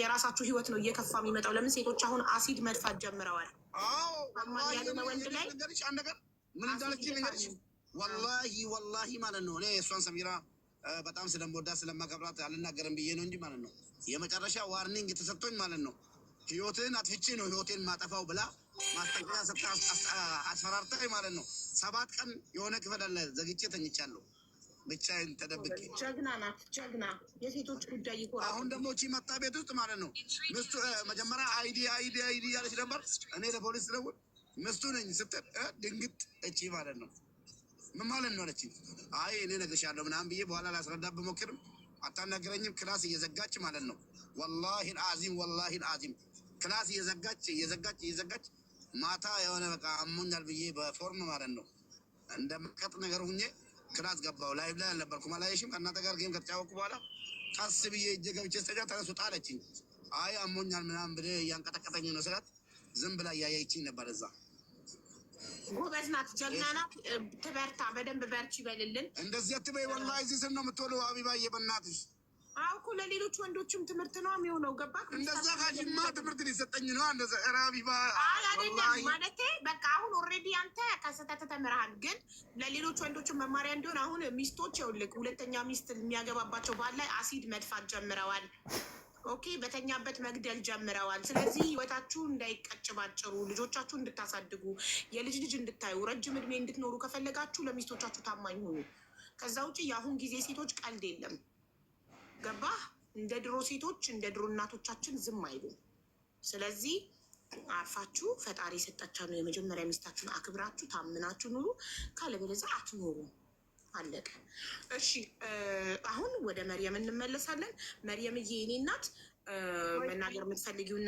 የራሳችሁ ህይወት ነው እየከፋ የሚመጣው። ለምን ሴቶች አሁን አሲድ መድፋት ጀምረዋል። ታማኝ ያልሆነ ወንድ ላይ ልንገርሽ አንድ ነገር፣ ምን እንዳለች ልንገርሽ። ወላሂ ወላሂ ማለት ነው፣ እኔ እሷን ሰሚራ በጣም ስለምወዳት ስለማከብራት አልናገርም ብዬ ነው እንጂ ማለት ነው፣ የመጨረሻ warning ተሰጥቶኝ ማለት ነው፣ ህይወትን አጥፍቼ ነው ህይወቴን ማጠፋው ብላ ማስጠንቀቂያ ሰጥታ አስፈራርታኝ ማለት ነው። 7 ቀን የሆነ ክፍል አለ ዘግቼ ተኝቻለሁ፣ ብቻዬን ተደብቄ። ጀግና ናት፣ ጀግና፣ የሴቶች ጉዳይ ይኮራል። አሁን ደግሞ እቺ መጣ ቤት ውስጥ ማለት ነው። ምስቱ መጀመሪያ ID ID ID እያለች ነበር። እኔ ለፖሊስ ስደውል ምስቱ ነኝ ስትል ድንግጥ እቺ ማለት ነው። ምን ማለት ነው አለችኝ። አይ እኔ እነግርሻለሁ ምናምን ብዬ በኋላ ላስረዳ ብሞክርም አታናግረኝም። Class እየዘጋች ማለት ነው። ወላሂ አዚም፣ ወላሂ አዚም፣ class እየዘጋች እየዘጋች እየዘጋች ማታ የሆነ በቃ አሞኛል ብዬ በ form ማለት ነው እንደ መቀጥ ነገር ሁኜ class ገባሁ። Live ላይ አልነበርኩም፣ አላየሽም? ከእናንተ ጋር game ከተጫወቅኩ በኋላ ቀስ ብዬ እጄ ገብቼ ስተኛ ተነሱ ጣለችኝ። አይ አሞኛል ምናምን ብለህ እያንቀጠቀጠኝ ነው ስላት ዝም ብላ እያየችኝ ነበር እዛ። ጎበዝ ናት፣ ጀግና ናት። ትበርታ፣ በደንብ በርቺ ይበልልን። እንደዚህ አትበይ፣ ወላሂ እዚህ ስር ነው የምትውለው። አቢባዬ በእናትሽ። አዎ እኮ ለሌሎች ወንዶችም ትምህርት ነው የሚሆነው። ገባክ? እንደዛ ካልሽማ ትምህርት ሊሰጠኝ ነው። እንደዛ ኧረ አቢባ። አይ አይደለም፣ ማለቴ በቃ አሁን already አንተ ከስህተት ተምረሃል፣ ግን ለሌሎች ወንዶችን መማሪያ እንዲሆን አሁን ሚስቶች ይኸውልህ ሁለተኛ ሚስት የሚያገባባቸው ባል ላይ አሲድ መድፋት ጀምረዋል። Okay፣ በተኛበት መግደል ጀምረዋል። ስለዚህ ህይወታችሁ እንዳይቀጭ ባጭሩ ልጆቻችሁ እንድታሳድጉ፣ የልጅ ልጅ እንድታዩ፣ ረጅም እድሜ እንድትኖሩ ከፈለጋችሁ ለሚስቶቻችሁ ታማኝ ሁኑ። ከዛ ውጭ የአሁን ጊዜ ሴቶች ቀልድ የለም። ገባህ? እንደ ድሮ ሴቶች እንደ ድሮ እናቶቻችን ዝም አይሉም። ስለዚህ አርፋችሁ ፈጣሪ የሰጣችሁ የመጀመሪያ ሚስታችሁን አክብራችሁ ታምናችሁ ኑሩ። ካለበለዚያ አትኖሩም። አለቀ። እሺ፣ አሁን ወደ መርየም እንመለሳለን። መርየምዬ የኔ እናት፣ መናገር የምትፈልጊውን